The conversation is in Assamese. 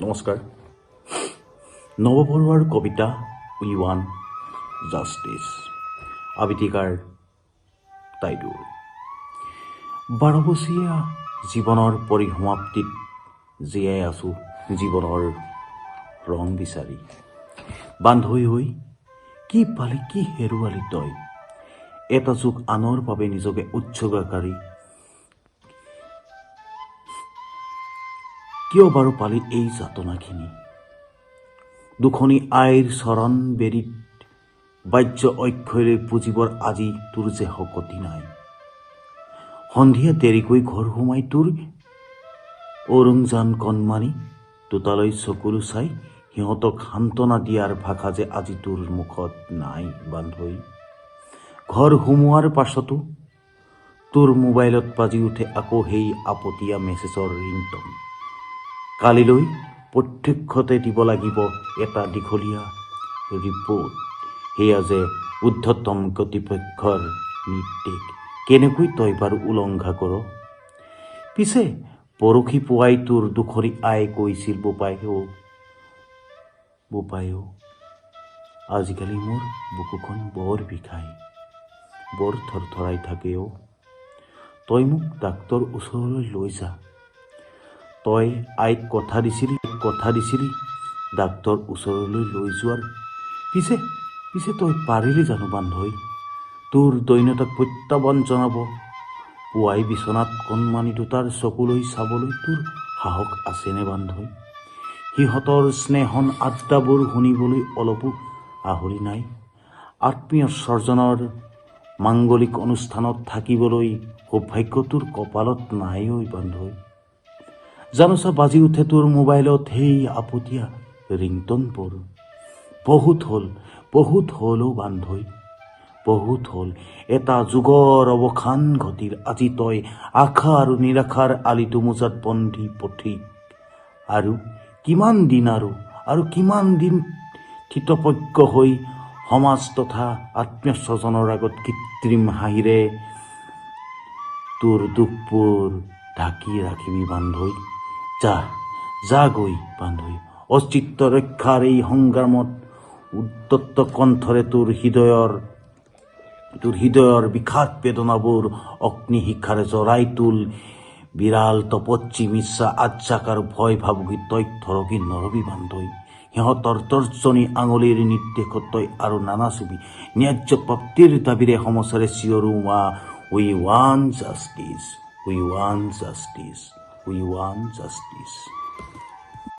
নমস্কাৰ। নৱ বৰুৱাৰ কবিতা "We Want Justice"। আবৃত্তিকাৰ টাইদুৰ। 12 বছৰীয়া জীৱনৰ পৰিসমাপ্তিত জীয়াই আছোঁ জীৱনৰ ৰং বিচাৰি। বান্ধৈ হৈ কি পালি, কি হেৰুৱালি তই? এটা যুগ আনৰ বাবে নিজকে উৎসৰ্গা কৰি কিয় বাৰু পালি এই যাতনাখিনি? দুখনি আইৰ চৰণ বেদীত বাহ্য অক্ষয়লৈ পুজিবৰ আজি তোৰ যে শকতি নাই। সন্ধিয়া দেৰিকৈ ঘৰ সোমাই তোৰ অৰুণজান কণমানি দুটালৈ চকুলো চাই সিহঁতক সান্তনা দিয়াৰ ভাষা যে আজি তোৰ মুখত নাই। বান্ধৈ, ঘৰ সোমোৱাৰ পাছতো তোৰ মোবাইলত বাজি উঠে আকৌ সেই আপতীয়া মেছেজৰ ৰিংটন। কালিলৈ প্ৰত্যক্ষতে দিব লাগিব এটা দীঘলীয়া ৰিপৰ্ট। সেয়া যে ঊৰ্ধতম কৰ্তৃপক্ষৰ নিৰ্দেশ, কেনেকৈ তই বাৰু উলংঘা কৰ? পিছে পৰহি পুৱাই তোৰ দুখৰী আই কৈছিল, "বোপাই অ, বোপাই অ, আজিকালি মোৰ বুকুখন বৰ বিষায়, বৰ থৰথৰাই থাকে অ। তই মোক ডাক্তৰ ওচৰলৈ লৈ যা।" তই আইক কথা দিছিলি, কথা দিছিলি ডাক্তৰ ওচৰলৈ লৈ যোৱাৰ। পিছে তই পাৰিলি জানো বান্ধৈ তোৰ দৈন্যতাক প্ৰত্যাহ্বান জনাব? পুৱাই বিচনাত কণমানি দুটাৰ চকুলৈ চাবলৈ তোৰ সাহস আছেনে বান্ধৈ? সিহঁতৰ স্নেহন আড্ডাবোৰ শুনিবলৈ অলপো আহৰি নাই। আত্মীয় স্বজনৰ মাংগলিক অনুষ্ঠানত থাকিবলৈ সৌভাগ্য তোৰ কপালত নাই ঐ বান্ধৈ। জানোচা বাজি উঠে তোৰ মোবাইলত সেই আপতীয়া ৰিংটনবোৰ। বহুত হ'ল, বহুত হ'ল অ বান্ধৈ, বহুত হ'ল। এটা যুগৰ অৱসান ঘটিল। আজি তই আশা আৰু নিৰাশাৰ আলিটো মোজাত বন্দী পথিক। আৰু কিমান দিন আৰু কিমান দিন স্থিতপ্ৰজ্ঞ হৈ সমাজ তথা আত্মীয় স্বজনৰ আগত কৃত্ৰিম হাঁহিৰে তোৰ দুখবোৰ ঢাকি ৰাখিবি বান্ধৈ? যা, যা গৈ বান্ধৈ, অস্তিত্ব ৰক্ষাৰ এই সংগ্ৰামত উদ্যত কণ্ঠৰে তোৰ হৃদয়ৰ বিষাদ বেদনাবোৰ অগ্নিশিখাৰে জ্বলাই তোল। বিড়াল তপস্বী মিছা আশ্বাস আৰু ভয় ভাবুকি তই থৰকি নৰবি বান্ধৈ। সিহঁতৰ তৰ্জনী আঙুলিৰ নিৰ্দেশত তই আৰু নানাচিবি। ন্যায্য প্ৰাপ্তিৰ দাবীৰে সমচৰে চিঞৰো মা, We want justice, we want justice, we want justice.